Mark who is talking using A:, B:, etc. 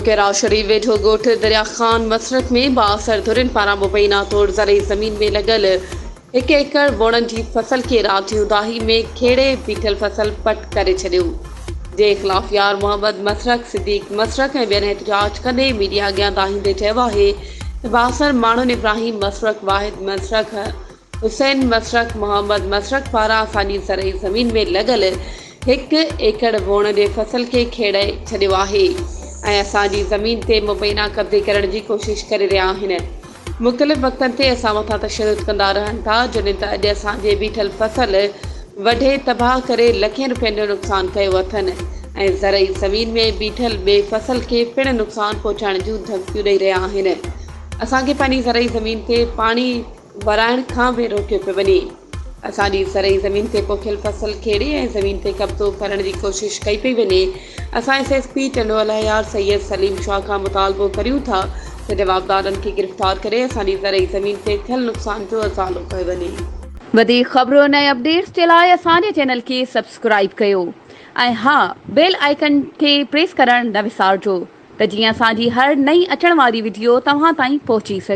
A: ٽنڊوڪيراء شريف ويجهو ڳوٺ دريا خان مسرت ۾ بااثر ڌرين پاران مبينا طور زرعي زمين ۾ لڳل هڪ ايڪڙ ووڻن جي فصل کي رات جي اونداهي ۾ کيڙي بيٺل فصل پٽ ڪري ڇڏيو جنهن خلاف يار محمد مسرڪ، صديق مسرڪ ۽ ٻين احتجاج ڪندي ميڊيا اڳيان دانهيندي چيو آهي ته بااثر ماڻهن ابراهيم مسرڪ، واحد مسرڪ، حسين مسرڪ محمد مسرڪ پاران اسان جي زرعي زمين ۾ لڳل هڪ ايڪڙ ووڻ جي فصل کي کيڙي ڇڏيو آهي ۽ اسان جي زمين تي مبينا قبضي ڪرڻ جي ڪوشش ڪري رهيا آهن مختلف وقتن تي اسان مٿان تشدد ڪندا رهن ٿا جڏهن ته اڄ اسان جي بيٺل فصل وڍي تباهه ڪري لکين روپين جو نقصان ڪيو اٿن ۽ زرعي زمين ۾ بيٺل ٻئي فصل کي پڻ نقصان پهچائڻ جون ڌمڪيون ڏئي رهيا آهن اسان کي پنهنجي زرعي زمين تي پاڻي ورائڻ کان به روڪيو پيو وڃي. اسان جي زرعي زمين تي پوکيل فصل کيڙي ۽ زمين تي قبضو ڪرڻ جي ڪوشش ڪئي پئي وڃي. اسان S S P Tando Allahyar Syed Saleem Shah کان مطالبو ڪريون ٿا ته جوابدارن کي گرفتار ڪري اسان جي زرعي زمين تي ٿيل نقصان جو ازالو ڪيو وڃي. وڌيڪ خبرن ۽ اپڊيٽس جي لاء اسان جي چينل کي سبسڪرائيب ڪيو ۽ ها بيل آئيڪن کي پريس ڪرڻ نه وسارجو ته جيئن اسان جي هر نئين اچڻ واري وڊيو توهان تائين پهچي سگهي.